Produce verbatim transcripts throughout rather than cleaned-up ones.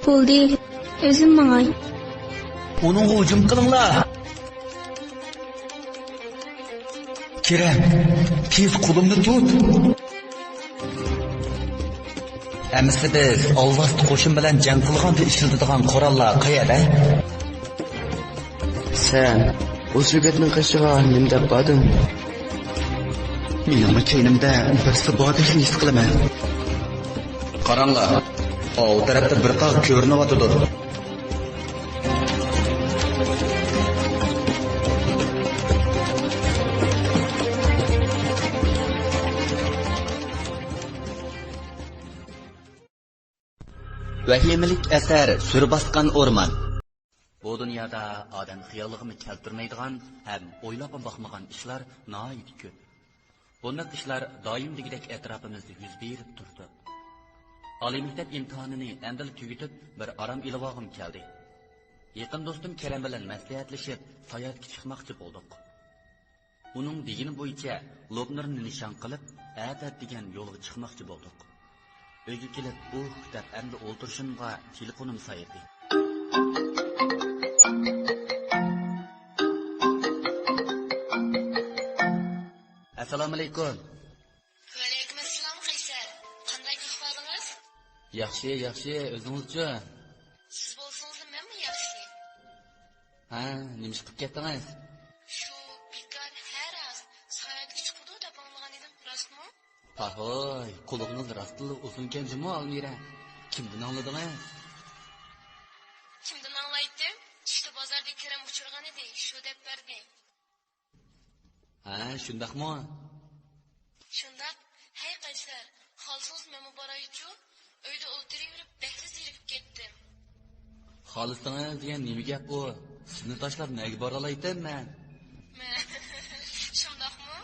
بولدى، ئۆزۈم ماڭاي. ئۇنىڭغا ھۇجۇم قىلىڭلار. كېرەم، تېز قولۇمنى تۇت. ئەمىسە بىز ئالۋاستى قوشۇن بىلەن جەڭ قىلغاندا ئىشلىتىدىغان قوراللار قەيەردە؟ سەن ئۇ سۆگەتنىڭ قېشىغا نېمە دەپ باردىڭ؟ مېنىڭمۇ كەينىمدە بىرسى باردەكلا ھېس قىلىمەن. قاراڭلار، ئاۋۇ تەرەپتە بىر تاغ كۆرۈنۈۋاتىدۇ. ۋەھىمىلىك ئەسەر، سۈر باسقان ئورمان. بۇ دۇنيادا ئادەم خىيالىغىمۇ كەلتۈرمەيدىغان ھەم ئويلاپمۇ باقمىغان ئىشلار ناھايىتى كۆپ. بۇنداق ئىشلار دائىم دېگۈدەك ئەتراپىمىزدا يۈز بېرىپ تۇرىدۇ. ئالىي مەكتەپ ئىمتىھانىنى ئەمدىلا تۈگىتىپ، بىر ئارام ئېلىۋالغۇم كەلدى. يېقىن دوستۇم كېرەم بىلەن مەسلىھەتلىشىپ، ساياھەتكە چىقماقچى بولدۇق. ئۇنىڭ دېگىنى بويىچە لوپنۇرنى نىشان قىلىپ، ئەتە ئەتىگەن يولغا چىقماقچى بولدۇق. ئۆيگە كېلىپ، ئۇھ دەپ ئەمدى ئولتۇرۇشۇمغا تېلېفونۇم سايرىدى. ئەسسالامۇئەلەيكۇم. ۋەئەلەيكۇم ئەسسالام، قەيسەر. قانداق ئەھۋالىڭىز؟ ياخشى، ياخشى. ئۆزىڭىزچۇ؟ سىز بولسىڭىزلا مەنمۇ ياخشى. ھە، نېمە ئىش قىلىپ كەتتىڭىز؟ شۇ بىكار ھەر ھاز ساياھەتكە چىقىدۇ دەپ ئاڭلىغان ئىدىم، راستمۇ؟ پاھوي، قۇلىقىڭىز راستتىنلا ئۇزۇنكەن جۇمۇ، ئالمىرە. كىمدىن ئاڭلىدىڭىز؟ كىمدىن ئاڭلايتتىم؟ چۈشتە بازاردا كېرەم ئۇچرىغان ئىدى، شۇ دەپ بەردى. ھە، شۇنداقمۇ؟ شۇنداق. ھەي قەيسەر، خالىسىڭىز مەنمۇ بارايچۇ؟ ئۆيدە ئولتۇرۇۋېرىپ بەكلا زېرىكىپ كەتتىم. خالىسىڭىز دېگەن نېمە گەپ ئۇ؟ سىزنى تاشلاپ نەگە بارالايتتىم مەن؟ شۇنداقمۇ؟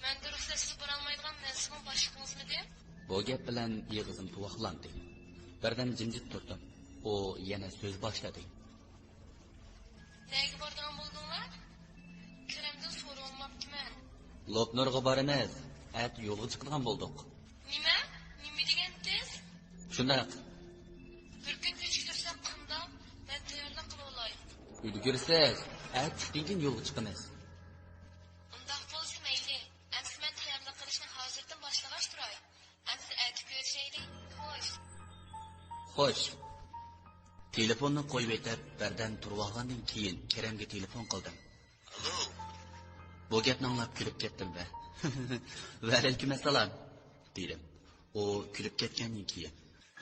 مەندە رۇخسەتسىز بارالمايدىغان نەرسىمۇ باشلىقىڭىزمىدى؟ بۇ گەپ بىلەن ئېغىزىم تۇۋاقلاندى. بىردەم جىمجىت تۇردۇم. ئۇ يەنە سۆز باشلىدى. نەگە بارىدىغان بولدۇڭلار؟ كېرەمدىن سورىۋالماپتىمەن. لوپنۇرغا بارىمىز. ئەتە يولغا چىقىدىغان بولدۇق. نېمە؟ نېمە دېگەنتىز؟ شۇنداق. بىر كۈن كېچىكتۈرسەك قانداق؟ مەن تەييارلىق قىلىۋالاي. ئۈلگۈرسىز. ئەتە چۈشتىن كېيىن يولغا چىقىمىز. ئۇنداق بولسا مەيلى. ئەمىسە مەن تەييارلىق قىلىشنى ھازىردىن باشلىغاچ تۇراي. ئەمىسە ئەتە كۆرۈشەيلى. خوش. خوش. تېلېفوننى قويۇۋېتىپ، بىردەم تۇرۇۋالغاندىن كېيىن كېرەمگە تېلېفون قىلدىم. ئالو. بۇ گەپنى ئاڭلاپ كۈلۈپ كەتتىم ۋە ۋەئەلەيكۇم ئەسسالام دېدىم. ئۇ كۈلۈپ كەتكەندىن كېيىن،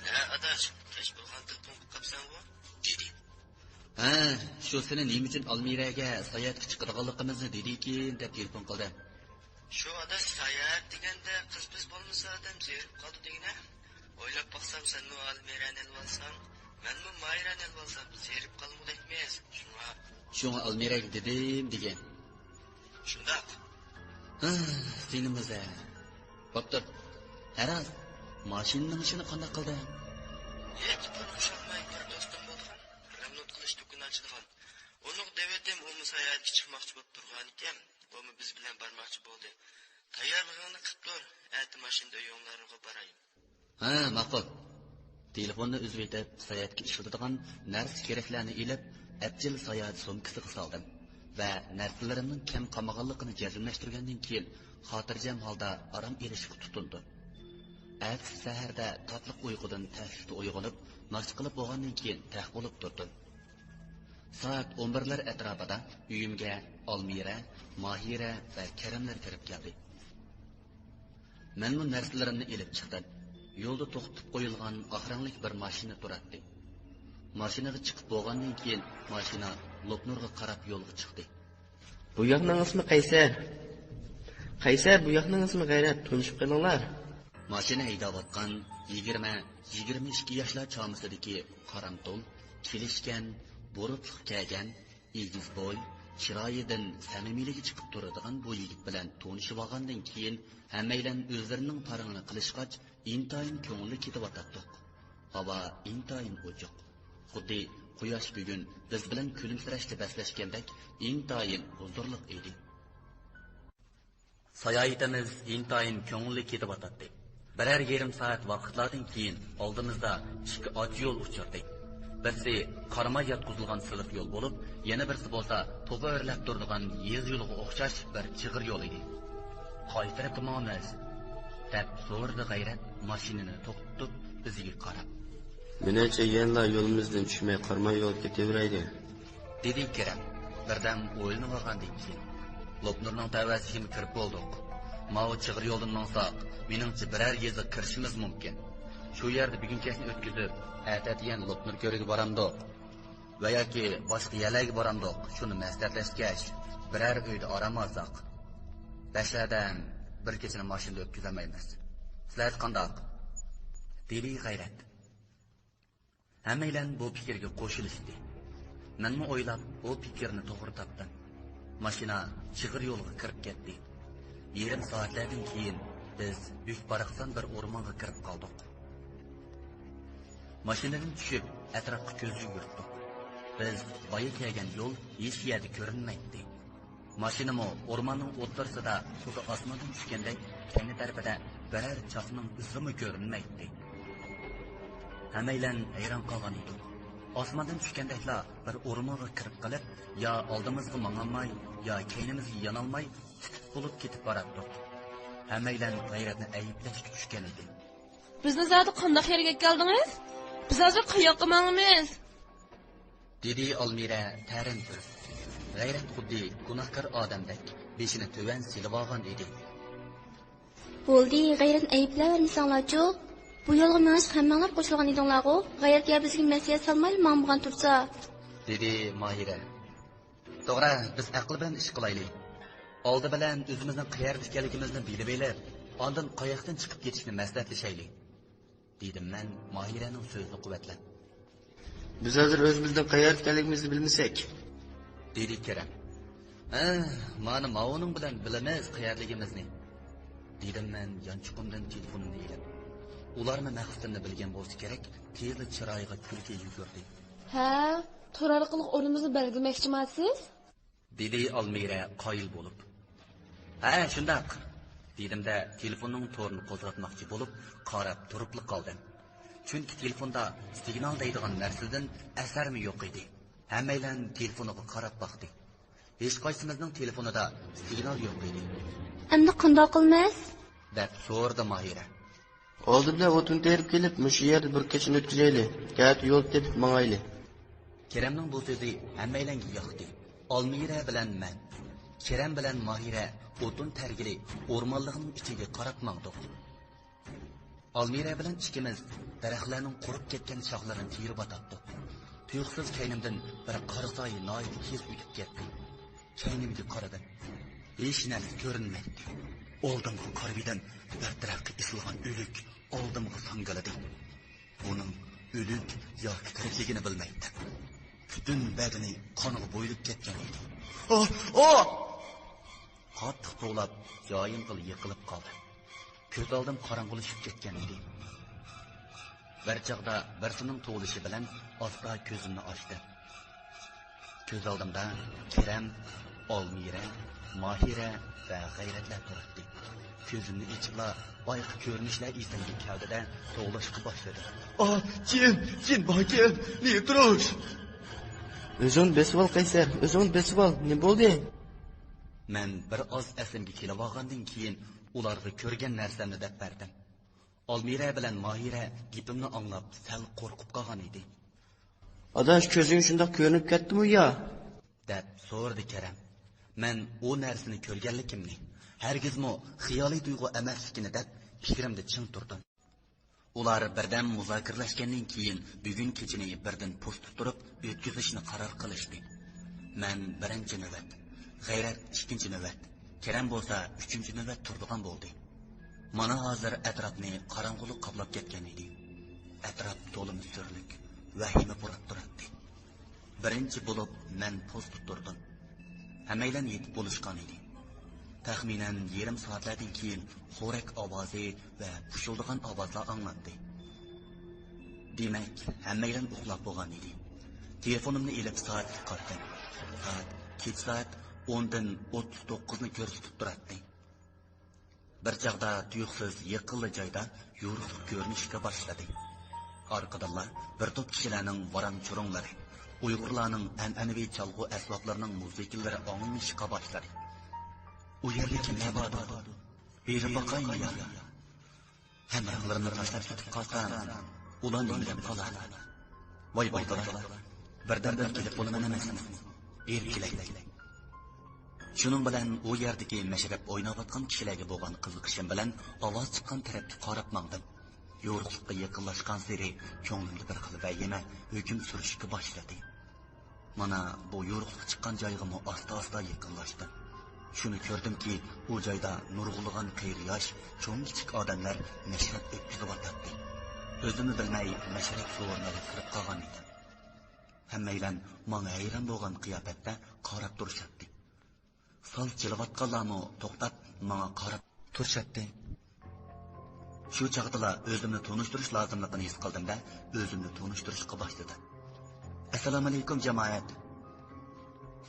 ھە، ئاداش، كەچ بولغان تېلېفون قىلىپ قاپسەنغۇ؟ دېدى. ھە، شۇ سېنى نېمە ئۈچۈن ئالمىرەگە ساياھەتكە چىقىدىغانلىقىمىزنى دېدىكىن دەپ تېلېفون قىلدىم. شۇ ئاداش ساياھەت دېگەندە قىز-پىز بولمىسا ئادەم زېرىپ قالىدۇ دېگىنە. ئويلاپ باقسام سەنمۇ ئالمىرەنى ئېلىۋالساڭ، مەنمۇ ماھىرەنى ئېلىۋالسام زېرىپ قالمىغۇدەكمىز. شۇڭا. شۇڭا ئالمىرەگە دېدىم دېگىن. شۇنداق. ھە، سېنىمۇ زەر. بوپتۇ. ھە راست، ماشىنىنىڭ ئىشىنى قانداق قىلدىڭ؟ ھېچ بىر ئۇشانماي بىر دوستۇم بولغان، رېمونت قىلىش دۇكىنى ئاچىدىغان. ئۇنىڭغا دەۋېتىم، ئۇمۇ ساياھەتكە چىقماقچى بولۇپ تۇرغانىكەن. ئۇمۇ بىز بىلەن بارماقچى بولدى. تەييارلىقىڭنى قىپ تۇر، ئەتە ماشىنىدا ئۆيۈڭلارغا باراي. ھە، ماقۇل. تېلېفوننى ئۈزۈۋېتىپ، ساياھەتكە ئىشلىتىدىغان نەرسە-كېرەكلەرنى ئېلىپ، ئەپچىل ساياھەت سومكىسىغا سالدىم ۋە نەرسىلىرىمنىڭ كەم قالمىغانلىقىنى جەزملەشتۈرگەندىن كېيىن، خاتىرجەم ھالدا ئارام ئېلىشقا تۇتۇندۇم. ئەتىسى سەھەردە تاتلىق ئۇيقۇدىن تەسلىكتە ئويغىنىپ، ناشتا قىلىپ بولغاندىن كېيىن تەق بولۇپ تۇردۇم. سائەت ئون بىرلەر ئەتراپىدا ئۆيۈمگە ئالمىرە، ماھىرە ۋە كەرەملەر كىرىپ كەلدى. مەنمۇ نەرسىلىرىمنى ئېلىپ چىقتىم. يولدا توختىتىپ قويۇلغان ئاق رەڭلىك بىر ماشىنا تۇراتتى. ماشىنىغا چىقىپ بولغاندىن كېيىن، ماشىنا لوپنۇرغا قاراپ يولغا چىقتى. بۇ ياقنىڭ ئىسمى قەيسەر. قەيسەر، بۇ ياقنىڭ ئىسمى غەيرەت. تونۇشۇپ قېلىڭلار. ماشىنا ھەيدەۋاتقان يىگىرمە، يىگىرمە ئىككى ياشلار چامىسىدىكى قارامتۇل، كېلىشكەن، بۇرۇتلۇق كىيگەن، ئېگىز بوي، چىرايىدىن سەمىمىيلىكى چىقىپ تۇرىدىغان بۇ يىگىت بىلەن تونۇشۇۋالغاندىن كېيىن، ھەممەيلەن ئۆزلىرىنىڭ پارىڭىنى قىلىشقاچ، ئىنتايىن كۆڭۈللۈك كېتىۋاتاتتۇق. ھاۋا ئىنتايىن ئوچۇق. خۇددى قۇياش بۈگۈن بىز بىلەن كۈلۈمسىرەشكە بەسلەشكەندەك ئىنتايىن ھۇزۇرلۇق ئىدى. ساياھىتىمىز ئىنتايىن كۆڭۈللۈك كېتىۋاتاتتى. بىرەر يېرىم سائەت ۋاقىتلاردىن كېيىن ئالدىمىزدا ئىككى ئاچ يول ئۇچرىدى. بىرسى قاراماي ياتقۇزۇلغان سىلىق يول بولۇپ، يەنە بىرسى بولسا توپا ئۆرلەپ تۇرىدىغان يېزا يولىغا ئوخشاش بىر چىغىر يول ئىدى. «قايسى تەرەپكە ماڭىمىز؟» دەپ سورىدى غەيرەت ماشىنىنى توختىتىپ بىزگە قاراپ. «مېنىڭچە يەنىلا يولىمىزدىن چۈشمەي قاراماي يولغا كېتىۋېرەيلى.» دېدى كېرەم بىردەم ئويلىنىۋالغاندىن كېيىن. «لوپنۇرنىڭ تەۋەسىگىمۇ كىرىپ بولدۇق. ماۋۇ چىغىر يولدىن ماڭساق، مېنىڭچە بىرەر يېزىغا كىرىشىمىز مۇمكىن. شۇ يەردە بۈگۈن كەچنى ئۆتكۈزۈپ، ئەتە يەنە لوپنۇر كۆلىگە بارامدۇق؟ ۋە ياكى باشقا يەرلەرگە بارامدۇق؟ شۇنى مەسلىھەتلەشكەچ، بىرەر ئۆيدە ئارام ئالساق. بەشەردە بىر كېچىنى ماشىنىدا ئۆتكۈزەلمەيمىز. سىلەرچە قانداق؟» دېدى غەيرەت. ھەممەيلەن بۇ پىكىرگە قوشۇلۇشتى. مەنمۇ ئويلاپ، بۇ پىكىرنى توغرا تاپتىم. ماشىنا چىغىر يولغا كىرىپ كەتتى. يېرىم سائەتلەردىن كېيىن بىز بۈك-باراقسان بىر ئورمانغا كىرىپ قالدۇق. ماشىنىدىن چۈشۈپ، ئەتراپقا كۆز يۈگۈرتتۇق. بىز بايا كەلگەن يول ھېچ يەردە كۆرۈنمەيتتى. ماشىنىمۇ ئورماننىڭ ئوتتۇرىسىدا خۇددى ئاسماندىن چۈشكەندەك كەينى تەرىپىدە بىرەر چاقنىڭ ئىزىمۇ كۆرۈنمەيتتى. ھەممەيلەن ھەيران قالغان ئىدۇق. ئاسماندىن چۈشكەندەكلا بىر ئورمانغا كىرىپ قېلىپ، يا ئالدىمىزغا ماڭالماي، يا كەينىمىزگە يانالماي، تىت-تىت بولۇپ كېتىپ باراتتۇق. ھەممەيلەن غەيرەتنى ئەيىبلەشكە چۈشكەن ئىدى. بىزنى زادى قانداق يەرگە ئەكەلدىڭىز؟ بىز ھازىر قاياققا ماڭىمىز؟ دېدى ئالمىرە تەرەن تۇرۇپ. غەيرەت خۇددى گۇناھكار ئادەمدەك بېشىنى تۆۋەن سېلىۋالغان ئىدى. بولدى، غەيرەتنى ئەيىبلەۋەرمىسەڭلارچۇ. بۇ يولغا مېڭىشقا ھەممەڭلار قوشۇلغان ئىدىڭلارغۇ. غەيرەت يا بىزگە مەسلىھەت سالمايلا ماڭمىغان تۇرسا. دېدى ماھىرە. توغرا، بىز ئەقىل بىلەن ئىش قىلايلى. ئالدى بىلەن ئۆزىمىزنىڭ قەيەردە ئىكەنلىكىمىزنى بىلىۋېلىپ، ئاندىن قاياقتىن چىقىپ كېتىشنى مەسلىھەتلىشەيلى. دېدىم مەن ماھىرەنىڭ سۆزىنى قۇۋۋەتلەپ. بىز ھازىر ئۆزىمىزنىڭ قەيەردە ئىكەنلىكىمىزنى بىلمىسەك. دېدى كېرەم. ھە، مانا ماۋۇنىڭ بىلەن بىلىمىز قەيەردىلىكىمىزنى. دېدىم مەن يانچۇقۇمدىن تېلېفونۇمنى ئېلىپ. ئۇلارمۇ مەقسىتىمنى بىلگەن بولسا كېرەك، تېزلا چىرايىغا كۈلكە يۈگۈردى. ھە، تور ئارقىلىق ئورنىمىزنى بەلگىلىمەكچىما سىز؟ دېدى ئالمىرە قايىل بولۇپ. ھە، شۇنداق، دېدىم-دە، تېلېفوننىڭ تورىنى قوزغاتماقچى بولۇپ، قاراپ تۇرۇپلا قالدىم. چۈنكى تېلېفوندا سىگنال دەيدىغان نەرسىدىن ئەسەرمۇ يوق ئىدى. ھەممەيلەن تېلېفونىغا قاراپ باقتى. ھېچقايسىمىزنىڭ تېلېفونىدا سىگنال يوق ئىدى. ئەمدى قانداق قىلىمىز؟ دەپ سورىدى ماھىرە. ئالدى بىلەن ئوتۇن تېرىپ كېلىپ، مۇشۇ يەردە بىر كېچىنى ئۆتكۈزەيلى. ئەتە يول تېپىپ ماڭايلى. كېرەمنىڭ بۇ سۆزى ھەممەيلەنگە ياقتى. ئالمىرە بىلەن مەن، كېرەم بىلەن ماھىرە ئوتۇن تەرگىلى ئورمانلىقنىڭ ئىچىگە قاراپ ماڭدۇق. ئالمىرە بىلەن ئىككىمىز دەرەخلەرنىڭ قۇرۇپ كەتكەن شاخلىرىنى تېرىۋاتاتتۇق. تۇيۇقسىز كەينىمدىن بىر قارا سايە ناھايىتى تېز ئۆتۈپ كەتتى. كەينىمگە قارىدىم. ھېچ نەرسە كۆرۈنمەيتتى. ئالدىمغا قارىۋىدىم، بىر تەرەپكە ئېسىلغان ئۆلۈك ئالدىمغا ساڭگىلىدى. بۇنىڭ ئۆلۈك ياكى تىرىكلىكىنى بىلمەيتتىم. پۈتۈن بەدىنى قانغا بويىلىپ كەتكەن ئىدى. ئاھ! ئاھ! قاتتىق توۋلاپ، جايىمغىلا يىقىلىپ قالدىم. كۆز ئالدىم قاراڭغۇلىشىپ كەتكەن ئىدى. بىر چاغدا بىرسىنىڭ توۋلىشى بىلەن ئاستا كۆزۈمنى ئاچتىم. كۆز ئالدىمدا كېرەم، ئالمىرە، ماھىرە ۋە غەيرەتلەر تۇراتتى. كۆزۈمنى ئېچىپلا بايىقى كۆرۈنۈشلەر ئېسىمگە كەلدى-دە، توۋلاشقا باشلىدىم. ئاھ، جىن، جىن باركەن، نېمە تۇرۇش؟ ئۆزۈڭنى بېسىۋال، قەيسەر، ئۆزۈڭنى بېسىۋال، نېمە بولدى؟ مەن بىر ئاز ئەسلىمگە كېلىۋالغاندىن كېيىن ئۇلارغا كۆرگەن نەرسەمنى دەپ بەردىم. ئالمىرە بىلەن ماھىرە گېپىمنى ئاڭلاپ سەل قورقۇپ قالغان ئىدى. ئاداش، كۆزۈڭ شۇنداق كۆرۈنۈپ كەتتىمۇ يا؟ دەپ سورىدى كېرەم. مەن ئۇ نەرسىنى كۆرگەنلىكىمنى، ھەرگىزمۇ خىيالىي تۇيغۇ ئەمەسلىكىنى دەپ پىكرىمدە چىڭ تۇردۇم. ئۇلار بىردەم مۇزاكىرىلەشكەندىن كېيىن بۈگۈن كېچىنى بىردىن پوستتا تۇرۇپ ئۆتكۈزۈشنى قارار قىلىشتى. مەن بىرىنچى نۆۋەت، غەيرەت ئىككىنچى نۆۋەت، كېرەم بولسا ئۈچىنچى نۆۋەت تۇرىدىغان بولدى. مانا ھازىر ئەتراپنى قاراڭغۇلۇق قاپلاپ كەتكەن ئىدى. ئەتراپ تولىمۇ سۈرلۈك، ۋەھىمە پۇراپ تۇراتتى. بىرىنچى بولۇپ مەن پوستتا تۇردۇم. ھەممەيلەن يېتىپ بولۇشقان ئىدى. تەخمىنەن يېرىم سائەتلەردىن كېيىن خورەك ئاۋازى ۋە پۇشۇلدىغان ئاۋازلار ئاڭلاندى. دېمەك، ھەممەيلەن ئۇخلاپ بولغان ئىدى. تېلېفونۇمنى ئېلىپ سائەتكە قارىدىم. سائەت كېچە سائەت ئوندىن ئوتتۇز توققۇزنى كۆرسىتىپ تۇراتتى. بىر چاغدا تۇيۇقسىز يېقىنلا جايدا يورۇقلۇق كۆرۈنۈشكە باشلىدى. ئارقىدىنلا بىر توپ كىشىلەرنىڭ ۋاراڭ-چۇرۇڭلىرى، ئۇيغۇرلارنىڭ ئەنئەنىۋى چالغۇ ئەسۋابلىرىنىڭ مۇزىكىلىرى ئاڭلىنىشقا باشلىدى. ئۇ يەردە كىملەر باردۇ؟ بېرىپ باقايمۇ يا؟ ھەمراھلىرىمنى تاشلاپ كېتىپ قالسام، ئۇلار نېمە دەپ قالار؟ ۋاي بالدۇر، بىردەمدىن كېلىپ بولىمەن ئەمەسمۇ؟ بېرىپ كېلەي. شۇنىڭ بىلەن ئۇ يەردىكى مەشرەپ ئويناۋاتقان كىشىلەرگە بولغان قىزىقىشىم بىلەن ئاۋاز چىققان تەرەپكە قاراپ ماڭدىم. يورۇقلۇققا يېقىنلاشقانسېرى كۆڭلۈمدە بىر خىل ۋەھىمە ھۆكۈم سۈرۈشكە باشلىدى. مانا بۇ يورۇقلۇق چىققان جايغىمۇ ئاستا-ئاستا يېقىنلاشتىم. شۇنى كۆردۈمكى، ئۇ جايدا نۇرغۇنلىغان قېرى-ياش، چوڭ-كىچىك ئادەملەر مەشرەپ ئۆتكۈزۈۋاتاتتى. ئۆزۈممۇ بىلمەي مەشرەپ زورىنى كىرىپ قالغان ئىدىم. ھەممەيلەن ماڭا ھەيران بولغان قىياپەتتە قاراپ تۇرۇشاتتى. سەل جىلىۋاتقانلارمۇ توختاپ ماڭا قاراپ تۇرۇشاتتى. شۇ چاغدىلا ئۆزۈمنى تونۇشتۇرۇش لازىملىقىنى ھېس قىلدىم-دە، ئۆزۈمنى تونۇشتۇرۇشقا باشلىدىم. ئەسسالامۇئەلەيكۇم، جامائەت!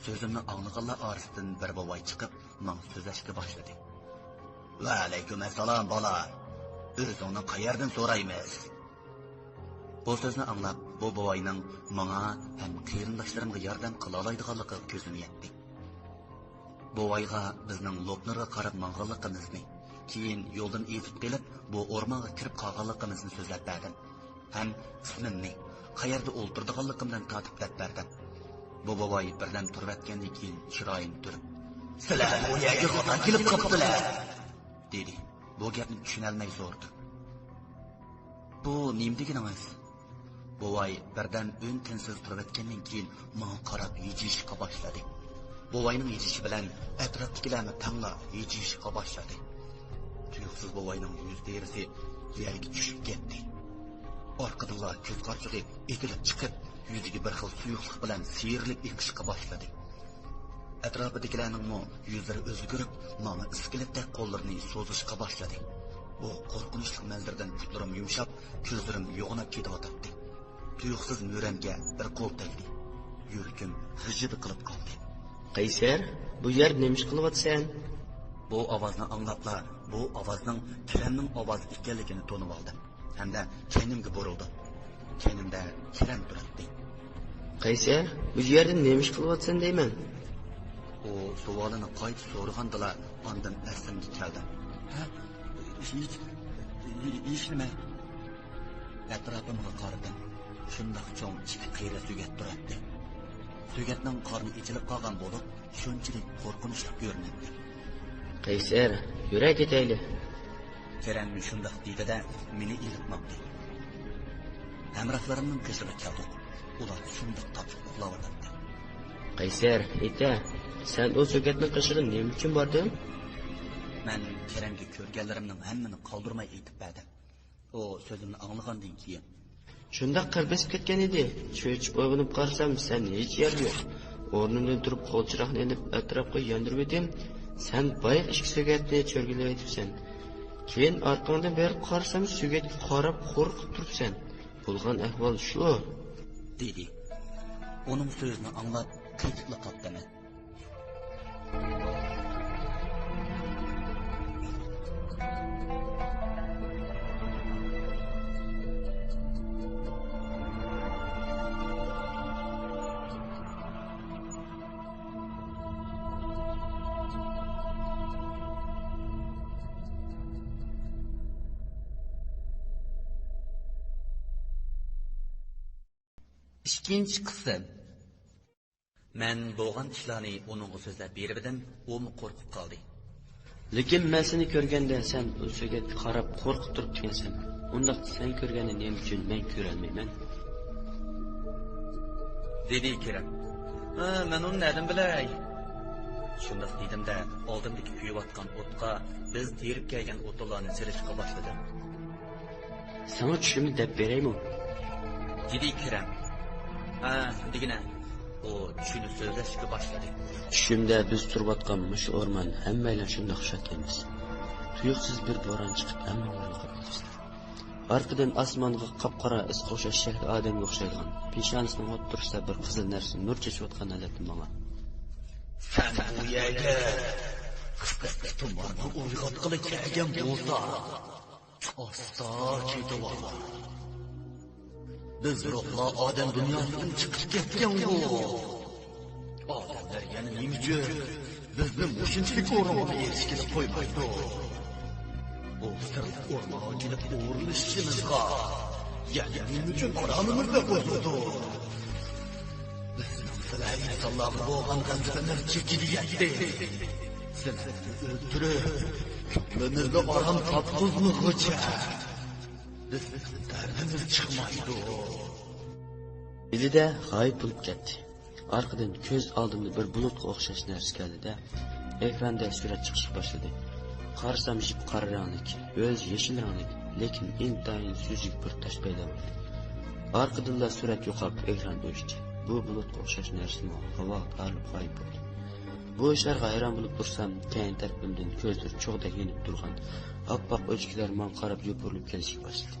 سۆزۈمنى ئاڭلىغانلار ئارىسىدىن بىر بوۋاي چىقىپ، ماڭا سۆزلەشكە باشلىدى. ۋەئەلەيكۇم ئەسسالام، بالا! ئۆزۈڭنى قەيەردىن سورايمىز؟ بۇ سۆزنى ئاڭلاپ، بۇ بوۋاينىڭ ماڭا ھەم قېرىنداشلىرىمغا ياردەم قىلالايدىغانلىقىغا كۆزۈم يەتتى. بوۋايغا بىزنىڭ لوپنۇرغا قاراپ ماڭغانلىقىمىزنى، كېيىن يولدىن ئېزىپ قېلىپ، بۇ ئورمانغا كىرىپ قالغانلىقىمىزنى سۆزلەپ بەردىم. ھەم ئىسمىمنى، قەيەردە ئولتۇرىدىغانلىقىمدىن تارتىپ دەپ بەردىم. بۇ بوۋاي بىردەم تۇرۇۋەتكەندىن كېيىن چىرايىنى تۈرۈپ، سىلەر بۇ يەرگە خاتا كېلىپ قاپسىلەر، دېدى. بۇ گەپنى چۈشىنەلمەي سورىدىم. بۇ نېمە دېگىنىڭىز؟ بوۋاي بىردەم ئۈن-تىنسىز تۇرۇۋەتكەندىن كېيىن ماڭا قاراپ ھىجىيىشقا باشلىدى. بوۋاينىڭ ھىجىيىشى بىلەن ئەتراپتىكىلەرمۇ تەڭلا ھىجىيىشقا باشلىدى. تۇيۇقسىز بوۋاينىڭ يۈز تېرىسى يەرگە چۈشۈپ كەتتى. ئارقىدىنلا كۆز قارىچۇقى ئېتىلىپ چىقىپ، يۈزىگە بىر خىل سۇيۇقلۇق بىلەن سىيرىلىپ ئېقىشقا باشلىدى. ئەتراپىدىكىلەرنىڭمۇ يۈزلىرى ئۆزگىرىپ، ماڭا ئىسكىلەتتەك قوللىرىنى سوزۇشقا باشلىدى. بۇ قورقۇنچلۇق مەنزىرىدىن پۇتلىرىم يۇمشاپ، كۆزلىرىم يوغىناپ كېتىۋاتاتتى. تۇيۇقسىز مۈرەمگە بىر قول تەگدى. يۈرىكىم غىژژىدە قىلىپ قالدى. قەيسەر، بۇ يەردە نېمە ئىش قىلىۋاتىسەن؟ بۇ ئاۋازنى ئاڭلاپلا، بۇ ئاۋازنىڭ كېرەمنىڭ ئاۋازى ئىكەنلىكىنى تونۇۋالدىم. ھەمدە كەينىمگە بۇرۇلدۇم. كەينىمدە كېرەم تۇراتتى. قەيسەر، بۇ يەردە نېمە ئىش قىلىۋاتىسەن دەيمەن؟ ئۇ سوئالىنى قايتا سورىغاندىلا ئاندىن ئەسلىمگە كەلدىم. ھە؟ ھېچ، ھېچنېمە. ئەتراپىمغا قارىدىم. شۇنداق چوڭ ئىككى قېرى سۆگەت تۇراتتى. سۆگەتنىڭ قارنى ئېچىلىپ قالغان بولۇپ، شۇنچىلىك قورقۇنچلۇق كۆرۈنەتتى. قەيسەر، يۈرە كېتەيلى. كېرەم شۇنداق دېدى-دە، مېنى ئېلىپ ماڭدى. ھەمراھلىرىمنىڭ قېشىغا كەلدۇق. ئۇلار شۇنداق تاتلىق ئۇخلاۋاتاتتى. قەيسەر، ئېيتە، سەن ئۇ سۆگەتنىڭ قېشىغا نېمە ئۈچۈن باردىڭ؟ مەن كېرەمگە كۆرگەنلىرىمنىڭ ھەممىنى قالدۇرماي ئېيتىپ بەردىم. ئۇ سۆزۈمنى ئاڭلىغاندىن كېيىن. شۇنداق قىر بېسىپ كەتكەن ئىدى. چۆچۈپ ئويغىنىپ قارىسام، سەن ھېچ يەردە يوق. ئورنۇمدىن تۇرۇپ، قول چىراغنى ئېلىپ، ئەتراپقا ياندۇرۇۋىدىم. سەن بايىقى ئىككى سۆگەتنى چۆرگىلەۋېتىپسەن. كېيىن ئارقاڭدىن بېرىپ قارىسام، سۆگەتكە قاراپ قورقۇپ تۇرۇپسەن. بولغان ئەھۋال شۇ. دېدى. ئۇنىڭ سۆزىنى ئاڭلاپ، قېتىپلا قاپتىمەن. ئىككىنچى قىسىم. مەن بولغان ئىشلارنى ئۇنىڭغا سۆزلەپ بېرىۋىدىم، ئۇمۇ قورقۇپ قالدى. لېكىن مەن سېنى كۆرگەندە، سەن ئۇ سۆگەتكە قاراپ قورقۇپ تۇرۇپتىكەنسەن. ئۇنداقتا سەن كۆرگەننى نېمە ئۈچۈن مەن كۆرەلمەيمەن؟ دېدى كېرەم. ھە، مەن ئۇنى نەدىن بىلەي؟ شۇنداق دېدىمدە، ئالدىمدىكى كۆيۈۋاتقان ئوتقا بىز تېرىپ كەلگەن ئوتۇنلارنى سېلىشقا باشلىدىم. ساڭا چۈشۈمنى دەپ بېرەيمۇ؟ دېدى كېرەم. ھە، دېگىنە. ئۇ چۈشىنى سۆزلەشكە باشلىدى. چۈشۈمدە بىز تۇرۇۋاتقان مۇشۇ ئورمان، ھەممەيلەن شۇنداق ئۇششاق ئەمەس. تۇيۇقسىز بىر بوران چىقىپ، ھەممىڭلار يوقاپ كېتىپسىلەر. ئارقىدىن ئاسمانغا قاپقارا ئىسقا ئوخشاش شەكلى ئادەمگە ئوخشايدىغان، پېشانىسىنىڭ ئوتتۇرىسىدا بىر قىزىل نەرسە نۇر چېچىۋاتقان ھالەتتە ماڭا. سەن بۇ يەرگە قىسقىسى تۇمارنى ئويغاتقىلى كەلگەن بولسا، ئاستا كېتىۋالغان. بىز روھلار ئادەم دۇنياسىدىن چىقىپ كەتكەنغۇ. ئادەملەر يەنە نېمە ئۈچۈن بىزنى مۇشۇنچىلىك ئورۇنغا ئېرىشكىلى قويمايدۇ؟ ئۇ سىرلىق ئورمانغا كېلىپ ئورۇنلىشىشىمىزغا يەنە نېمە ئۈچۈن ئارامىمىزنى بۇزىدۇ؟ بىزنىڭ سىلەر ئىنسانلارغا بولغان غەزىپىمىز چېكىگە يەتتى. سىلەرنى ئۆلتۈرۈپ، كۆڭلىمىزنى ئارام تاپقۇزمىغۇچە بىزنىڭ دەردىمىز چىقمايدۇ. ئىلىدە غايىب بولۇپ كەتتى. ئارقىدىن كۆز ئالدىمدا بىر بۇلۇتقا ئوخشاش نەرسە كەلدى-دە، ئېكراندا سۈرەت چىقىشقا باشلىدى. قارىسام، ژىپ قارا رەڭلىك، ئۆزى يېشىل رەڭلىك، لېكىن ئىنتايىن سۈزۈك بىر تاش پەيدا بولدى. ئارقىدىنلا سۈرەت يوقاپ، ئېكران ئۆچتى. بۇ بۇلۇتقا ئوخشاش نەرسىمۇ ھاۋاغا تارىلىپ غايىب بولدى. بۇ ئىشلارغا ھەيران بولۇپ تۇرسام، كەينى تەرىپىمدىن كۆزلىرى چوغدەك يېنىپ تۇرغان ئاپئاق ئۆچكىلەر ماڭا قاراپ يوپۇرۇلۇپ كېلىشكە باشلىدى.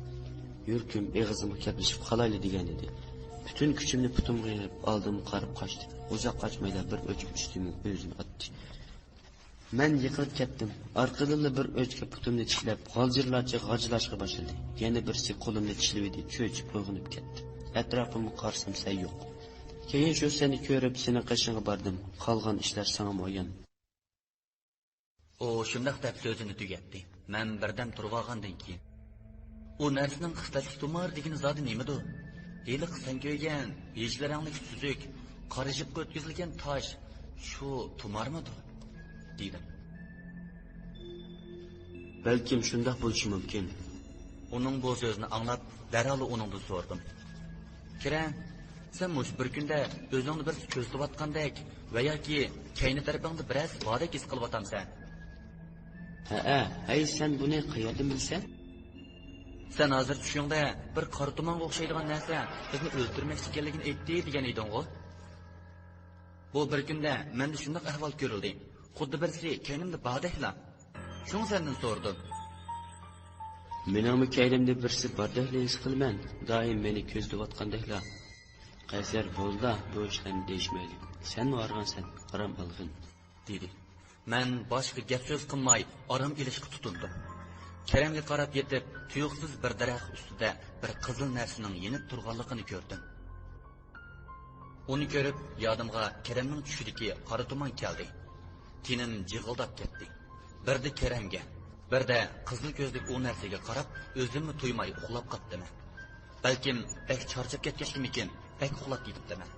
يۈرىكىم ئېغىزىمغا كەپلىشىپ قالايلا دېگەنىدى. پۈتۈن كۈچۈمنى پۇتۇمغا يىغىپ، ئالدىمغا قاراپ قاچتى. ئۇزاق قاچمايلا بىر ئۆچكە ئۈستۈمگە ئۆزىنى ئاتتى. مەن يىقىلىپ كەتتىم. ئارقىدىنلا بىر ئۆچكە پۇتۇمنى چىشلەپ، غالجىرلارچە غاجىلاشقا باشلىدى. يەنە بىرسى قولۇمنى چىشلىۋىدى، چۆچۈپ ئويغىنىپ كەتتىم. ئەتراپىمغا قارىسام، سەن يوق. كېيىن شۇ سەننى كۆرۈپ، سېنىڭ قېشىڭغا باردىم. قالغان ئىشلار ساڭىمۇ ئايان. ئۇ شۇنداق دەپ سۆزىنى تۈگەتتى. مەن بىردەم تۇرۇۋالغاندىن كېيىن، ئۇ نەرسىنىڭ قىستاچلىق تۇمار دېگىنى زادى نېمىدۇ؟ ھېلىقى سەن كۆرگەن يېشىل رەڭلىك سۈزۈك، قارا ژىپقا ئۆتكۈزۈلگەن تاش، شۇ تۇمارمىدۇ؟ دېدىم. بەلكىم شۇنداق بولۇشى مۇمكىن. ئۇنىڭ بۇ سۆزىنى ئاڭلاپ، دەرھال ئۇنىڭدىن سورىدىم. كېرەم، سەن مۇشۇ بىر كۈندە ئۆزۈڭنى بىرسى كۆزىتىۋاتقاندەك ۋە ياكى كەينى تەرىپىڭدە بىرەرسى باردەك ھېس قىلىۋاتامسەن؟ ھەئە، ھەي، سەن بۇنى قەيەردىن بىلىسەن؟ سەن ھازىر چۈشۈڭدە بىر قارا تۇمانغا ئوخشايدىغان نەرسە بىزنى ئۆلتۈرمەكچى ئىكەنلىكىنى ئېيتتى دېگەن ئىدىڭغۇ؟ بۇ بىر كۈندە مەندە شۇنداق ئەھۋال كۆرۈلدى. خۇددى بىرسى كەينىمدە باردەكلا. شۇڭا سەندىن سورىدىم. مېنىڭمۇ كەينىمدە بىرسى باردەكلا ھېس قىلىمەن. دائىم مېنى كۆزىتىۋاتقاندەكلا. قەيسەر، بولدى، بۇ ئىشلارنى دېيىشمەيلى. سەنمۇ ھارغانسەن، ئارام ئالغىن. دېدى. مەن باشقا گەپ سۆز قىلماي، ئارام ئېلىشقا تۇتۇندۇم. كېرەمگە قاراپ يېتىپ، تۇيۇقسىز بىر دەرەخ ئۈستىدە بىر قىزىل نەرسىنىڭ يېنىپ تۇرغانلىقىنى كۆردۈم. ئۇنى كۆرۈپ، يادىمغا كېرەمنىڭ چۈشىدىكى قارا تۇمان كەلدى. تېنىم جىغىلداپ كەتتى. بىردە كېرەمگە، بىردە قىزىل كۆزلۈك ئۇ نەرسىگە قاراپ، ئۆزۈممۇ تۇيماي ئۇخلاپ قاپتىمەن. بەلكىم بەك چارچاپ كەتكەچكىمىكىن، بەك ئۇخلاپ كېتىپتىمەن.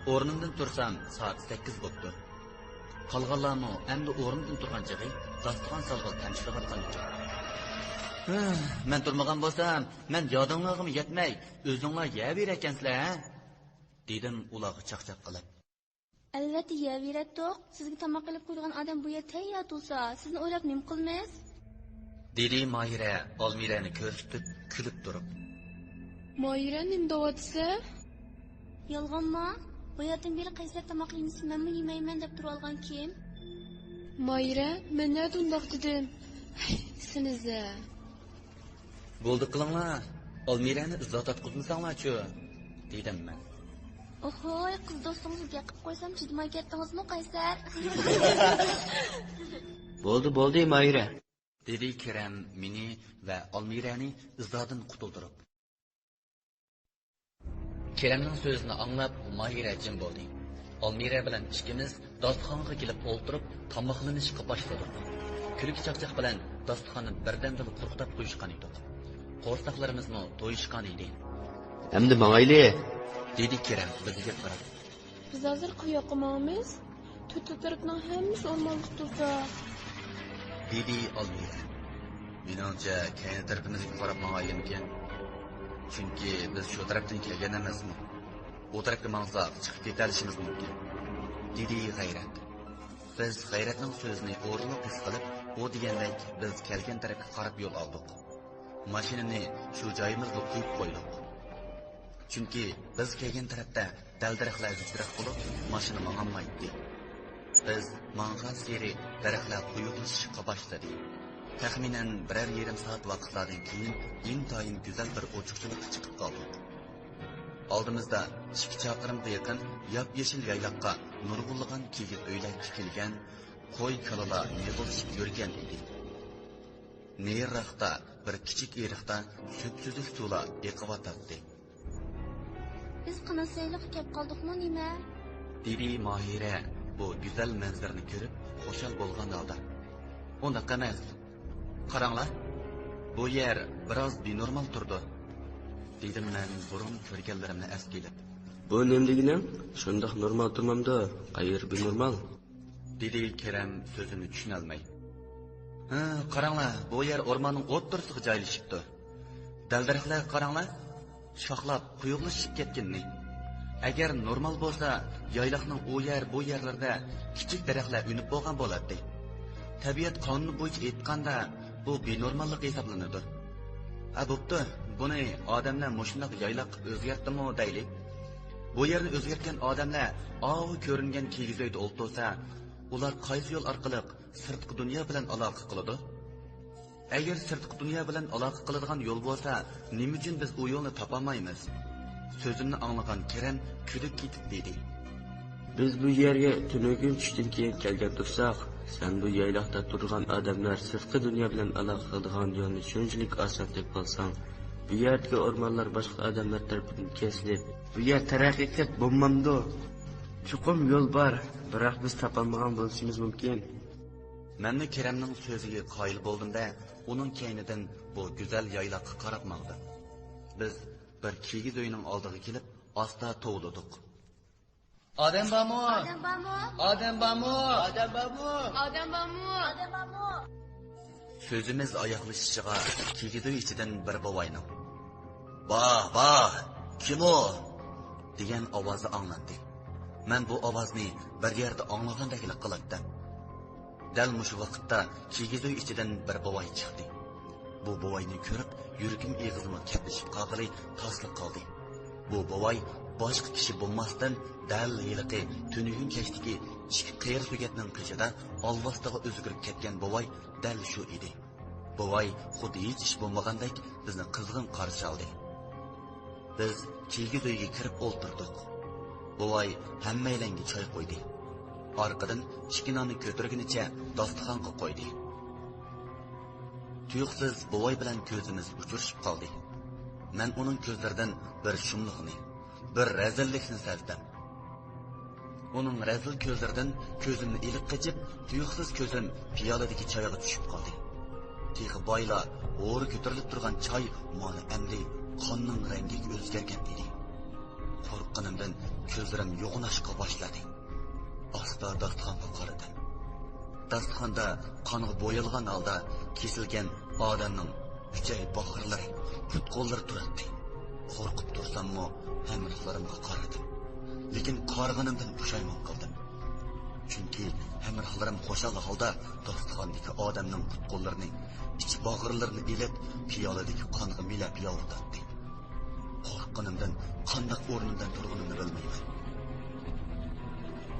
ئورنۇمدىن تۇرسام، سائەت سەككىز بوپتۇ. قالغانلارمۇ ئەمدى ئورنىدىن تۇرغان چېغى داستىخان سالغىلى تەمشىلىۋاتقان ئىكەن. ھە، مەن تۇرمىغان بولسام، مەن يادىڭلارغىمۇ يەتمەي، ئۆزۈڭلار يەۋېرەركەنسىلەر، ھە؟ دېدىم ئۇلارغا چاقچاق قىلىپ. ئەلۋەتتە يەۋېرەتتۇق. سىزگە تاماق ئېلىپ قويىدىغان ئادەم بۇ يەردە تەييار تۇرسا، سىزنى ئويلاپ نېمە قىلىمىز؟ دېدى ماھىرە ئالمىرەنى كۆرسىتىپ كۈلۈپ تۇرۇپ. ماھىرە، نېمە دەۋاتىسەن؟ يالغانما؟ باياتىن بېرى قەيسەر تاماق يېمىسە مەنمۇ يېمەيمەن دەپ تۇرۇۋالغان كىم؟ ماھىرە، مەن نەدە ئۇنداق دېدىم؟ ھەي، سېنى زە. بولدى قىلىڭلار، ئالمىرەنى ئىزا تارتقۇزمىساڭلارچۇ، دېدىم مەن. ئوھوي، قىز دوستىڭىزغا گەپ قىلىپ قويسام چىدىماي كەتتىڭىزمۇ، قەيسەر؟ بولدى، بولدى، ماھىرە. دېدى كېرەم مېنى ۋە ئالمىرەنى ئىزادىن قۇتۇلدۇرۇپ. كېرەمنىڭ سۆزىنى ئاڭلاپ، ماھىرە جىم بولدى. ئالمىرە بىلەن ئىككىمىز داستىخانغا كېلىپ ئولتۇرۇپ، تاماقلىنىشقا باشلىدۇق. كۈلكە-چاقچاق بىلەن داستىخاننى بىردەمدىلا قۇرۇقداپ قويۇشقان ئىدۇق. قورساقلىرىمىزمۇ تويۇشقان ئىدى. ئەمدى ماڭايلى، دېدى كېرەم بىزگە قاراپ. بىز ھازىر قاياققا ماڭىمىز؟ تۆت تەرەپنىڭ ھەممىسى ئورمانلىق تۇرسا. دېدى ئالمىرە. مېنىڭچە، كەينى تەرىپىمىزگە قاراپ ماڭايلىمىكىن؟ چۈنكى بىز شۇ تەرەپتىن كەلگەن ئەمەسمۇ. ئۇ تەرەپكە ماڭساق، چىقىپ كېتەلىشىمىز مۇمكىن، دېدى غەيرەت. بىز غەيرەتنىڭ سۆزىنى ئورۇنلۇق ھېس قىلىپ، ئۇ دېگەندەك بىز كەلگەن تەرەپكە قاراپ يول ئالدۇق. ماشىنىنى شۇ جايىمىزدا قويۇپ قويدۇق. چۈنكى بىز كەلگەن تەرەپتە دەل-دەرەخلەر زىچراق بولۇپ، ماشىنا ماڭالمايتتى. بىز ماڭغانسېرى دەرەخلەر قويۇقلىشىشقا باشلىدى. تەخمىنەن بىرەر يېرىم سائەت ۋاقىتلاردىن كېيىن ئىنتايىن گۈزەل بىر ئوچۇقچىلىققا چىقىپ قالدۇق. ئالدىمىزدا ئىككى چاقىرىمغا يېقىن ياپيېشىل يايلاققا نۇرغۇنلىغان كىگىز ئۆيلەر تىكىلگەن، قوي-كالىلار يىغىلىشىپ يۈرگەن ئىدى. نېرىراقتا بىر كىچىك ئېرىقتا سۈپسۈزۈك سۇلار ئېقىۋاتاتتى. بىز قىناس يايلىققا كەپ قالدۇقمۇ نېمە؟ دېدى ماھىرە بۇ گۈزەل مەنزىرىنى كۆرۈپ خۇشال بولغان ھالدا. ئۇنداق ئەمەس. قاراڭلار، بۇ يەر بىراز بىنورمال تۇرىدۇ، دېدىم مەن بۇرۇن كۆرگەنلىرىمنى ئەسكە ئېلىپ. بۇ نېمە دېگىنىڭ؟ شۇنداق نورمال تۇرمامدۇ؟ قەيەر بىنورمال؟ دېدى كېرەم سۆزىنى چۈشىنەلمەي. ھە، قاراڭلار، بۇ يەر ئورماننىڭ ئوتتۇرىسىغا جايلىشىپتۇ. دەل-دەرەخلەرگە قاراڭلار، شاخلاپ قويۇقلىشىپ كەتكىنىنى. ئەگەر نورمال بولسا، يايلاقنىڭ ئۇ يەر، بۇ يەرلىرىدە كىچىك دەرەخلەر ئۈنۈپ بولغان بولاتتى. تەبىئەت قانۇنى بويىچە ئېيتقاندا، بۇ بىنورماللىق ھېسابلىنىدۇ. ھە، بوپتۇ، بۇنى ئادەملەر مۇشۇنداق يايلاق قىلىپ ئۆزگەرتتىمۇ دەيلى. بۇ يەرنى ئۆزگەرتكەن ئادەملەر ئاۋۇ كۆرۈنگەن كىگىز ئۆيدە ئولتۇرسا، ئۇلار قايسى يول ئارقىلىق سىرتقى دۇنيا بىلەن ئالاقە قىلىدۇ؟ ئەگەر سىرتقى دۇنيا بىلەن ئالاقە قىلىدىغان يول بولسا، نېمە ئۈچۈن بىز ئۇ يولنى تاپالمايمىز؟ سۆزۈمنى ئاڭلىغان كېرەم كۈلۈپ كېتىپ دېدى. بىز بۇ يەرگە تۈنۈگۈن چۈشتىن كېيىن كەلگەن تۇرساق، سەن بۇ يايلاقتا تۇرغان ئادەملەر سىرتقى دۇنيا بىلەن ئالاقە قىلىدىغان يولنى شۇنچىلىك ئاسان تېپىۋالساڭ، بۇ يەردىكى ئورمانلار باشقا ئادەملەر تەرىپىدىن كېسىلىپ، بۇ يەر تەرەققىي قىلىپ بولمامدۇ؟ چوقۇم يول بار، بىراق بىز تاپالمىغان بولۇشىمىز مۇمكىن. مەنمۇ كېرەمنىڭ سۆزىگە قايىل بولدۇم-دە، ئۇنىڭ كەينىدىن بۇ گۈزەل يايلاققا قاراپ ماڭدىم. بىز بىر كىگىز ئۆينىڭ ئالدىغا كېلىپ، ئاستا توۋلىدۇق. ئادەم بارمۇ؟ ئادەم بارمۇ؟ ئادەم بارمۇ؟ ئادەم بارمۇ؟ ئادەم بارمۇ؟ ئادەم بارمۇ؟ سۆزىمىز ئاياغلىشىشىغا كىگىز ئۆي ئىچىدىن بىر بوۋاينىڭ، «ۋاھ، ۋاھ، كىم ئۇ؟» دېگەن ئاۋازى ئاڭلاندى. مەن بۇ ئاۋازنى بىر يەردە ئاڭلىغاندەكلا قىلاتتىم. دەل مۇشۇ ۋاقىتتا كىگىز ئۆي ئىچىدىن بىر بوۋاي چىقتى. بۇ بوۋاينى كۆرۈپ، يۈرىكىم ئېغىزىمغا كەپلىشىپ قالغىلى تاسلا قالدى. بۇ بوۋاي باشقا كىشى بولماستىن، دەل ھېلىقى تۈنۈگۈن كەچتىكى ئىككى قېرى سۆگەتنىڭ قېشىدا ئالۋاستىغا ئۆزگىرىپ كەتكەن بوۋاي دەل شۇ ئىدى. بوۋاي خۇددى ھېچ ئىش بولمىغاندەك بىزنى قىزغىن قارشى ئالدى. بىز كىگىز ئۆيگە كىرىپ ئولتۇردۇق. بوۋاي ھەممەيلەنگە چاي قويدى. ئارقىدىن ئىككى ناننى كۆتۈرگىنىچە داستىخانغا قويدى. تۇيۇقسىز بوۋاي بىلەن كۆزىمىز ئۇچرىشىپ قالدى. مەن ئۇنىڭ كۆزلىرىدىن بىر شۇملۇقنى، بىر رەزىللىكنى سەزدىم. ئۇنىڭ رەزىل كۆزلىرىدىن كۆزۈمنى ئېلىپ قېچىپ، تۇيۇقسىز كۆزۈم پىيالىدىكى چايغا چۈشۈپ قالدى. تېخى بايلا ھورا كۆتۈرۈلۈپ تۇرغان چاي مانا ئەمدى قاننىڭ رەڭگىگە ئۆزگەرگەن ئىدى. قورققىنىمدىن كۆزلىرىم يوغىناشقا باشلىدى. ئاستا داستىخانغا قارىدىم. داستىخاندا قانغا بويالغان ھالدا كېسىلگەن ئادەمنىڭ ئۈچەي باغرىلىرى، پۇت-قوللىرى تۇراتتى. قورقۇپ تۇرساممۇ ھەمراھلىرىمغا قارىدىم. لېكىن قارىغىنىمدىن پۇشايمان قىلدىم. چۈنكى ھەمراھلىرىم خۇشال ھالدا داستىخاندىكى ئادەمنىڭ پۇت-قوللىرىنى، ئىچ باغرىلىرىنى ئېلىپ، پىيالىدىكى قانغا مىلەپ يالۋۇرتاتتى. قورققىنىمدىن قانداق ئورنۇمدىن تۇرغىنىمنى بىلمەيمەن.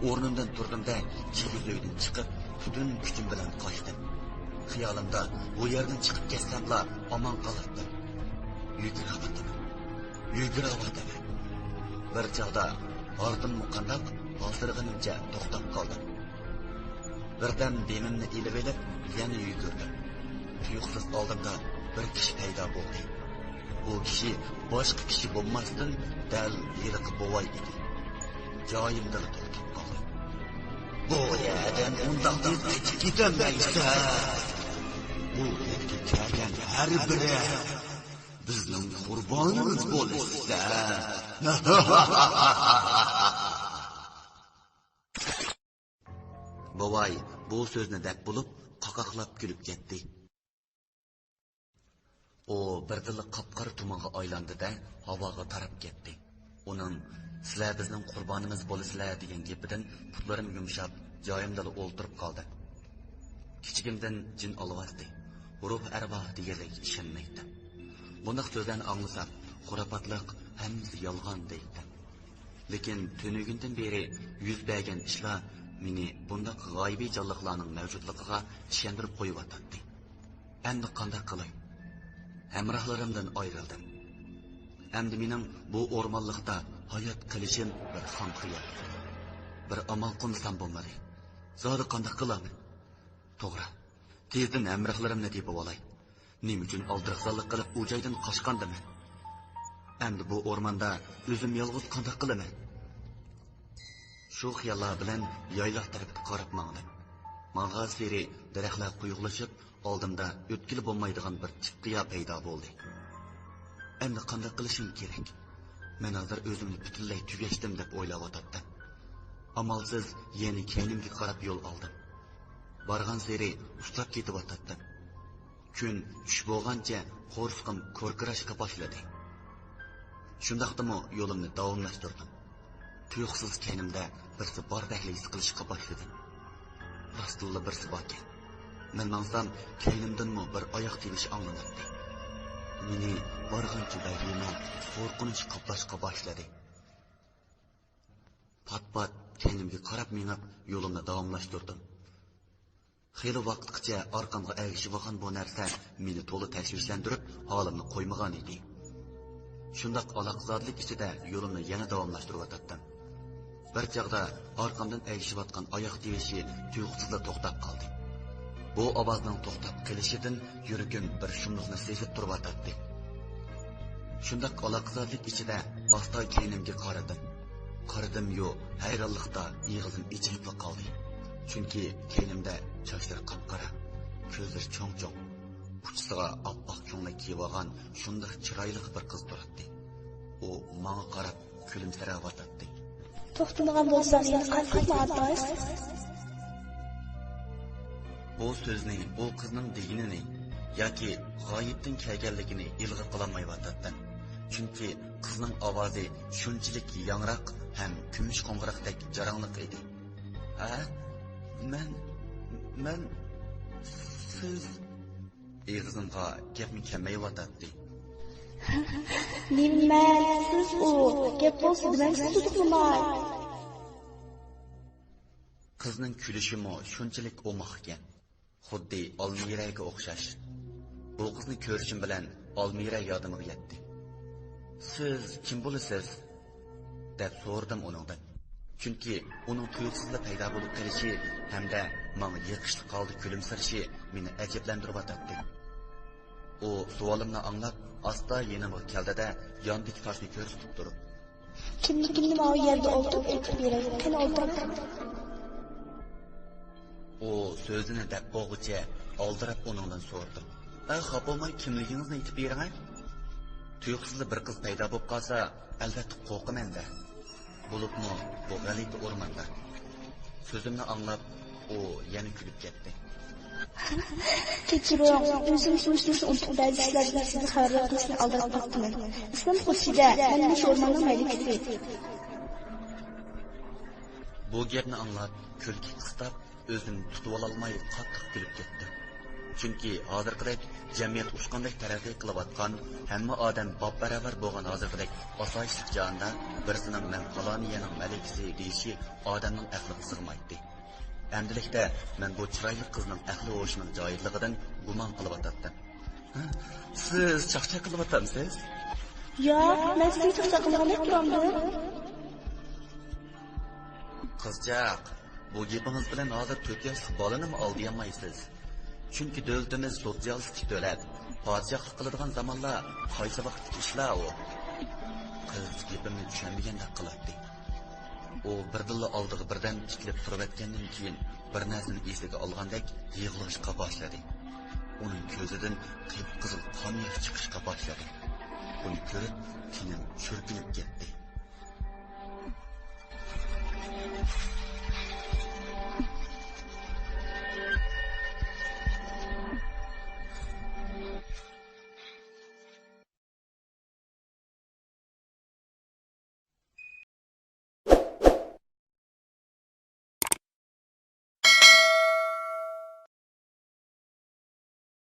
ئورنۇمدىن تۇردۇم-دە، كىگىز ئۆيدىن چىقىپ، پۈتۈن كۈچۈم بىلەن قاچتىم. خىيالىمدا بۇ يەردىن چىقىپ كەتسەملا ئامان قالاتتىم. يۈگۈرۈۋاتىمەن. يۈگۈرۈۋاتىمەن. بىر چاغدا ئارتىممۇ قانداق ھاسىرىغىنىمچە توختاپ قالدىم. بىردەم دېمىمنى ئېلىۋېلىپ، يەنە يۈگۈردۈم. تۇيۇقسىز ئالدىمدا بىر كىشى پەيدا بولدى. بۇ كىشى باشقا كىشى بولماستىن، دەل ھېلىقى بوۋاي ئىدى. جايىمدىلا توختاپ قالدىم. بۇ يەردىن ئۇنداق تېز قېچىپ كېتەلمەيسەن. بۇ يەرگە كەلگەن ھەر بىرى بىزنىڭ قۇربانىمىز بولىسىلەر. بوۋاي بۇ سۆزنى دەپ بولۇپ، قاقاقلاپ كۈلۈپ كەتتى. ئۇ بىردىنلا قاپقارا تۇمانغا ئايلاندى-دە، ھاۋاغا تاراپ كەتتى. ئۇنىڭ «سىلەر بىزنىڭ قۇربانىمىز بولىسىلەر» دېگەن گېپىدىن پۇتلىرىم يۇمشاپ، جايىمدىلا ئولتۇرۇپ قالدىم. كىچىكىمدىن جىن ئالۋاستى، روھ ئەرۋاھ دېگەنلەرگە ئىشەنمەيتتىم. بۇنداق سۆزلەرنى ئاڭلىسام، خۇراپاتلىق، ھەممىسى يالغان دەيتتىم. لېكىن تۈنۈگۈندىن بېرى يۈز بەرگەن ئىشلار مېنى بۇنداق غايىۋى جانلىقلارنىڭ مەۋجۇتلۇقىغا ئىشەندۈرۈپ قويۇۋاتاتتى. ئەمدى قانداق قىلاي؟ ھەمراھلىرىمدىن ئايرىلدىم. ئەمدى مېنىڭ بۇ ئورمانلىقتا ھايات قېلىشىم بىر خام خىيال. بىر ئامال قىلمىسام بولمىدى. زادى قانداق قىلارمەن؟ توغرا، تېزدىن ھەمراھلىرىمنى تېپىۋالاي. نېمە ئۈچۈن ئالدىراقسانلىق قىلىپ ئۇ جايدىن قاچقاندىمەن؟ ئەمدى بۇ ئورماندا ئۆزۈم يالغۇز قانداق قىلىمەن؟ شۇ خىياللار بىلەن يايلاق تەرەپكە قاراپ ماڭدىم. ماڭغانسېرى دەرەخلەر قويۇقلىشىپ، ئالدىمدا ئۆتكىلى بولمايدىغان بىر تىك قىيا پەيدا بولدى. ئەمدى قانداق قىلىشىم كېرەك؟ مەن ھازىر ئۆزۈمنى پۈتۈنلەي تۈگەشتىم دەپ ئويلاۋاتاتتىم. ئامالسىز يەنە كەينىمگە قاراپ يول ئالدىم. بارغانسېرى ئۇسساپ كېتىۋاتاتتىم. كۈن چۈش بولغانچە قورسىقىم كوركىراشقا باشلىدى. شۇنداقتىمۇ يولۇمنى داۋاملاشتۇردۇم. تۇيۇقسىز كەينىمدە بىرسى باردەكلا ھېس قىلىشقا باشلىدىم. راستتىنلا بىرسى باركەن. مەن ماڭسام، كەينىمدىنمۇ بىر ئاياق تىۋىشى ئاڭلىناتتى. مېنى بارغانچە ۋەھىمە، قورقۇنچ قاپلاشقا باشلىدى. پات-پات كەينىمگە قاراپ مېڭىپ، يولۇمنى داۋاملاشتۇردۇم. خېلى ۋاقىتقىچە ئارقامغا ئەگىشىۋالغان بۇ نەرسە مېنى تولا تەشۋىشلەندۈرۈپ، ھالىمنى قويمىغان ئىدى. شۇنداق ئالاقزادىلىك ئىچىدە يولۇمنى يەنە داۋاملاشتۇرۇۋاتاتتىم. بىر چاغدا ئارقامدىن ئەگىشىۋاتقان ئاياق تىۋىشى تۇيۇقسىزلا توختاپ قالدى. بۇ ئاۋازنىڭ توختاپ قېلىشىدىن يۈرىكىم بىر شۇملۇقنى سېزىپ تۇرۇۋاتاتتى. شۇنداق ئالاقزادىلىك ئىچىدە ئاستا كەينىمگە قارىدىم. قارىدىميۇ، ھەيرانلىقتا ئېغىزىم ئېچىلىپلا قالدى. چۈنكى كەينىمدە چاچلىرى قاپقارا، كۆزلىرى چوڭ-چوڭ، ئۇچىسىغا ئاپئاق كۆڭلەك كىيىۋالغان شۇنداق چىرايلىق بىر قىز تۇراتتى. ئۇ ماڭا قاراپ كۈلۈمسىرەۋاتاتتى. توختىمىغان بولسام، يەنە قانداق ماڭاتتىڭىز؟ بۇ سۆزنى، ئۇ قىزنىڭ دېگىنىنى ياكى غايىبتىن كەلگەنلىكىنى ئىلغا قىلالمايۋاتاتتىم. چۈنكى قىزنىڭ ئاۋازى شۇنچىلىك ياڭراق ھەم كۈمۈش قوڭغۇراقتەك جاراڭلىق ئىدى. ھە؟ مەن، مەن، سىز. ئېغىزىمغا گەپمۇ كەلمەيۋاتاتتى. نېمە؟ سىز ئۇ، گەپ بولسا دېمەمسىز تۇتۇقلىماي. قىزنىڭ كۈلۈشىمۇ شۇنچىلىك ئوماق ئىكەن. خۇددى ئالمىرەگە ئوخشاش. بۇ قىزنى كۆرۈشۈم بىلەن ئالمىرە يادىمغا يەتتى. سىز كىم بولىسىز؟ دەپ سورىدىم ئۇنىڭدىن. چۈنكى ئۇنىڭ تۇيۇقسىزلا پەيدا بولۇپ قېلىشى ھەمدە ماڭا يېقىشلىق ھالدا كۈلۈمسىرىشى مېنى ئەجەبلەندۈرۈۋاتاتتى. ئۇ سوئالىمنى ئاڭلاپ، ئاستا يېنىمغا كەلدى-دە، ياندىكى تاشنى كۆرسىتىپ تۇرۇپ، كىملىكىمنى ماۋۇ يەردە ئولتۇرۇپ ئېيتىپ بېرەي. قېنى ئولتۇرۇڭ. ئۇ سۆزىنى دەپ بولغۇچە ئالدىراپ ئۇنىڭدىن سورىدىم. ئە، خاپا بولماي كىملىكىڭىزنى ئېيتىپ بېرىڭە. تۇيۇقسىزلا بىر قىز پەيدا بولۇپ قالسا، ئەلۋەتتە قورقىمەن-دە. بولۇپمۇ بۇ غەلىتە ئورماندا. سۆزۈمنى ئاڭلاپ، ئۇ يەنە كۈلۈپ كەتتى. كەچۈرۈڭ، ئۆزۈم شۇ ئىشنى ئۇنتۇپ بەزى ئىشلاردىن سىزگە خەۋەردار قىلىشنى ئالدىراپ قاپتىمەن. ئىسمىم خۇرشىدە، مەن مۇشۇ ئورماننىڭ مەلىكىسى. بۇ گەپنى ئاڭلاپ، كۈلكە قىستاپ، ئۆزۈمنى تۇتۇۋالالماي قاتتىق كۈلۈپ كەتتىم. چۈنكى ھازىرقىدەك جەمئىيەت ئۇچقاندەك تەرەققىي قىلىۋاتقان، ھەممە ئادەم باپباراۋەر بولغان ھازىرقىدەك ئاسايىشلىق جاھاندا بىرسىنىڭ «مەن پالانىيەنىڭ مەلىكىسى» دېيىشى ئادەمنىڭ ئەقلىگە سىغمايتتى. ئەمدىلىكتە مەن بۇ چىرايلىق قىزنىڭ ئەقلى ھوشىنىڭ جايىدىلىقىدىن گۇمان قىلىۋاتاتتىم. سىز چاقچاق قىلىۋاتامسىز؟ ياق، مەن سىزنى چاقچاق قىلغاندەك تۇرامدۇ؟ قىزچاق، بۇ گېپىڭىز بىلەن ھازىر تۆت ياشلىق بالىنىمۇ ئالدىيالمايسىز. چۈنكى دۆلىتىمىز سوتسىيالىستىك دۆلەت. پادىشاھلىق قىلىدىغان زامانلار قايسى ۋاقىتتىكى ئىشلار ئۇ؟ قىز گېپىمنى چۈشەنمىگەندەك قىلاتتى. ئۇ بىردىنلا ئالدىغا بىردەم تىكىلىپ تۇرۇۋەتكەندىن كېيىن، بىر نەرسىنى ئېسىگە ئالغاندەك يىغلىشىشقا باشلىدى. ئۇنىڭ كۆزىدىن قىپقىزىل قان ياش چىقىشقا باشلىدى. بۇنى كۆرۈپ، تېنىم چۈركىلىپ كەتتى.